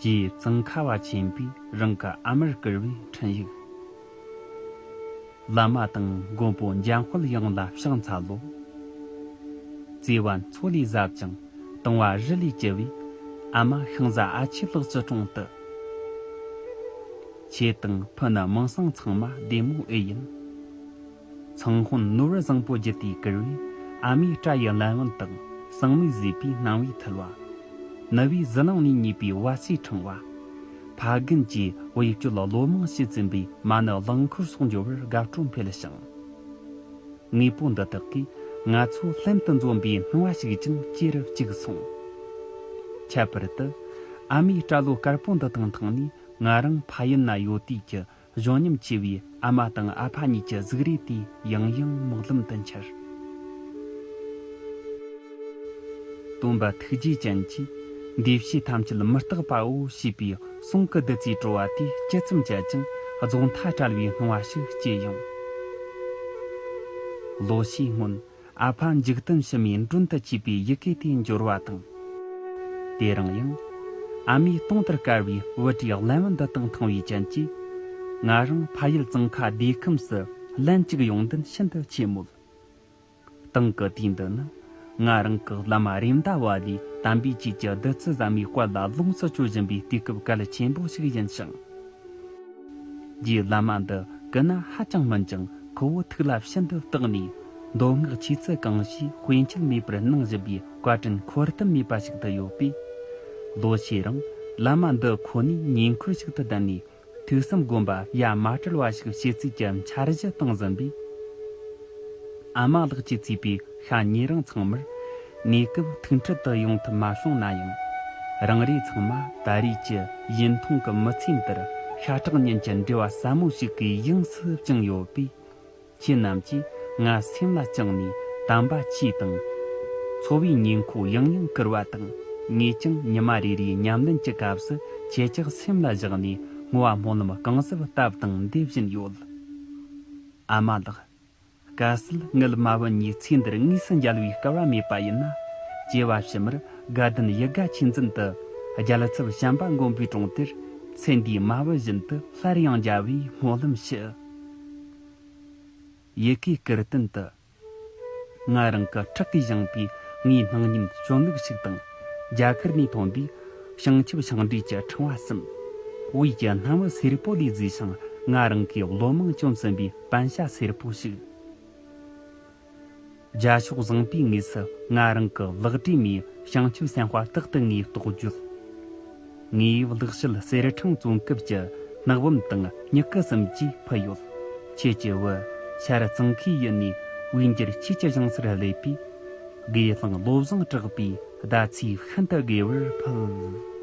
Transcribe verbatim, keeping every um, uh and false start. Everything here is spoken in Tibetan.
ཅེས་ཙོང་ཁ་བ་ཆེན་པོས་རང་གི་ཨ་མར་བསྐུར་བའི་འཕྲིན་ཡིག། བླ་མ་དང་མགོན་པོ་འཇམ་དཔལ་དབྱངས་ལ་ཕྱག་འཚལ་ལོ། བརྩེ་བ་མཚོ་ལས་ཟབ་ཅིང་གཏིང་བ་རི་ལས་ལྕི་བའི་ཨ་མ་ཤིང་བཟའ་ཨ་ཆེ་ལགས་ཀྱི་དྲུང་དུ། ཁྱེད་དང་ཕུ་ནུ་མིང་སྲིང་ཚང་མ་བདེ་མོ་ཨེ་ཡིན། ཚང་དཔོན་ནོར་བུ་བཟང་པོ་བརྒྱུད་དེ་བསྐུར་བའི་ཨ་མའི་སྐྲ་ཡི་ལན་བུན་དང་། ཟངས་མོས་བཟོས་པའི་སྣང་བའི་ཐལ་བ། ནུ་བོའི་ཟི་ལིང་ནས་ཉོས་པའི་བལ་སའི་ཕྲེང་བ། ཕ་རྒན་གྱིས་བེད་སྤྱོད་ལོ་མང་བྱས་ཟིན་པའི་མ་ཎི་གླིང་འཁོར་སོགས་འབྱོར་བར་དགའ་སྤྲོ་འཕེལ་ཞིང་། དངོས་པོ་འདི་དག་གིས་ང་ཚོ་ལྷན་དུ་འཛོམས་པའི་སྣང་བ་ཞིག་ཀྱང་ཅི་རུ་གཅིག་སོང་། ཁྱད་པར་དུ། ཨ་མའི་སྐྲ་ལོ་དཀར་པོ་འདི་དང་མཐུན་ནས་ང་རང་ཕ་ཡུལ་ན་ཡོད་དུས་ཀྱི་གཞོན་ཉམས་ཆེ་བའི་ཨ་མ་དང་ཨ་ཕ་གཉིས་ཀྱི་གཟུགས་རིས་དེ་ཡང་ཡང་མིག་ལམ་དུ་འཆར། སྟོན་པ་ཐུགས་རྗེ་ཅན་གྱིས་འདུས་བྱས་ཐམས་ཅད་མི་རྟག་པའོ་ཞེས་པའི་གསུང་གི་བདུད་རྩིའི་བྲོ་བ་དེ་ཇི་ཙམ་བཅད་ཀྱང་རྫོགས་མཐའ་བྲལ་བའི་སྣང་བ་ཞིག་སྐྱེས་ཡོང་། ལོ་ཤས་སྔོན། ཨ་ཕ་འཇིག་རྟེན་ཕྱི་མའི་མགྲོན་དུ་བཅས་པའི་ཡི་གེ་དེའི་འབྱོར་བ་དང་། དེ་རིང་ཡང་། ཨ་མས་དུང་ལྟར་དཀར་བའི་བུ་ཁྲིད་ལན་བུན་འདི་དང་མཐུན་པའི་རྐྱེན་གྱིས། ང་རང་ཕ་ཡུལ་ཙོང་ཁ་སྡེ་ཁམས་སུ་ལན་གཅིག་ཡོང་འདུན་ཤིན་ཏུ་ཆེ་མོད། དེང་གི་དུས་འདི་ནི། ང་རང་གི་བླ་མ་རེད་མདའ་བ་ལས་དམ་པའི་ཆོས་ཀྱི་བདུད་རྩི་ཟ་མའི་དཔལ་ལ་ལོངས་སུ་སྤྱོད་བཞིན་པའི་དུས་སྐབས་གལ་ཆེན་པོ་ཞིག་ཡིན་ཞིང་། རྗེ་བླ་མ་འདི་སྐུ་ན་ཧ་ཅང་སྨིན་ཅིང་ཁོ་བོ་ཐུགས་ལ་ཤིན་ཏུ་བཏགས་ནས། མདོ་སྔགས་ཆོས་ཚུལ་གང་ཞིག་དཔེ་འཆལ་མེད་པར་གནང་བཞིན་པའི་བཀའ་དྲིན་འཁོར་དུ་མེད་པ་ཞིག་ཏུ་ཡོད་པས། ལོ་ཤས་རིང་བླ་མ་འདི་ཁོ་ནའི་ཉེ་འཁོར་ཞིག་ཏུ་བསྡད་ནས། ཐོས་བསམ་སྒོམ་པ་ཡ་མ་བྲལ་བ་ཞིག་བྱེད་རྩིས་ཀྱི་འཆར་གཞི་བཏིང་ཟིན་པས། ཨ་མ་ལགས་ཀྱིས་གཙོས་པའི་ཤ་ཉེ་རིང་ཚང་མར་གནས་སྐབས་ཐུག་འཕྲད་དུ་ཡོང་ཐུབ་མ་བྱུང་ན་ཡང་། རང་རེ་ཚང་མ་ད་རེས་ཀྱི་ཡུན་ཐུང་གི་མི་ཚེ་འདིར་ཤ་ཁྲག་གཉེན་གྱི་འབྲེལ་བ་ཟབ་མོ་ཞིག་གི་དབྱིངས་སུ་བཅིངས་ཡོད་པས། ཁྱེད་རྣམས་ཀྱིས་ང་སེམས་ལ་བཅངས་ནས་དམ་པ་ཆོས་དང་། འཚོ་བའི་ཉེ་འཁོར་ཡང་ཡང་བསྐུལ་བ་དང་། ངས་ཀྱང་ཉི་མ་རེ་རེའི་ཉམས་ལེན་གྱི་སྐབས་སུ་ཁྱེད་ཅག་སེམས་ལ་བཞག་ནས་བསྔོ་བ་སྨོན་ལམ་གང་ཟབ་བཏབ་དང་འདེབས་བཞིན་ཡོད། ཨ་མ་ལགས། དཀའ་སྲིད་དངུལ་མ་བུན་གཉིས་ཚེ་འདིར་དངོས་སུ་མཇལ་བའི་སྐལ་བ་མེད་པ་ཡིན་ན། སྐྱེ་བ་ཕྱི་མར་དགའ་ལྡན་ཡིད་དགའ་ཆོས་འཛིན་དུ་རྒྱལ་ཚབ་བྱམས་པ་མགོན་པོའི་དྲུང་དེར་ཚེ་འདིའི་མ་བུ་བཞིན་དུ་སླར་ཡང་མཇལ་བའི་སྨོན་ལམ་ཞུ། ཡི་གེའི་སྐུ་རྟེན་དུ། ང་རང་གི་ཁྲག་གིས་བཞེངས་པའི་ངའི་སྣང་བརྙན་གཞོན་ལུགས་ཤིག་དང་། རྒྱ་གར་ནས་ཐོན་པའི་བྱང་ཆུབ་ཕྱག་བྲིས་ཀྱི་ཕྲེང་བ་གསུམ། དབུས་ཀྱི་སྣམ་བུ་སེར་པོ་ལས་བཟོས་ཤིང་། ང་རང་གིས་ལོ་མང་བཅོམ་ཟིན་པའི་པཎ་ཞྭ་སེར་པོ་ཞིག། རྒྱ་ཤོག་བཟང་པོའི་ངོས་སུ་ང་རང་གི་ལག་བྲིས་མའི་བྱང་ཆུབ་སེམས་དཔའ་རྟག་ཏུ་ངའི་རྟོགས་བརྗོད། ངའི་ལེགས་བཤད་གསེར་ཕྲེང་བཙོན་སྐབས་ཀྱི་སྣག་བུམ་དང་སྨྱུ་གུ་གསུམ་གྱིས་ཕུལ་ཡོད། ཁྱེད་ཀྱི་བུ་ཤར་ཙོང་ཁའི་ཡུལ་ནས་དབུས་འགྱུར་ཆོས་ཀྱི་ཞིང་སར་སླེབས་པས། དགེ་སློང་བློ་བཟང་གྲགས་པའི་ཟླ་ཚེས་ཤིན་ཏུ་དགེ་བར་ཕུལ།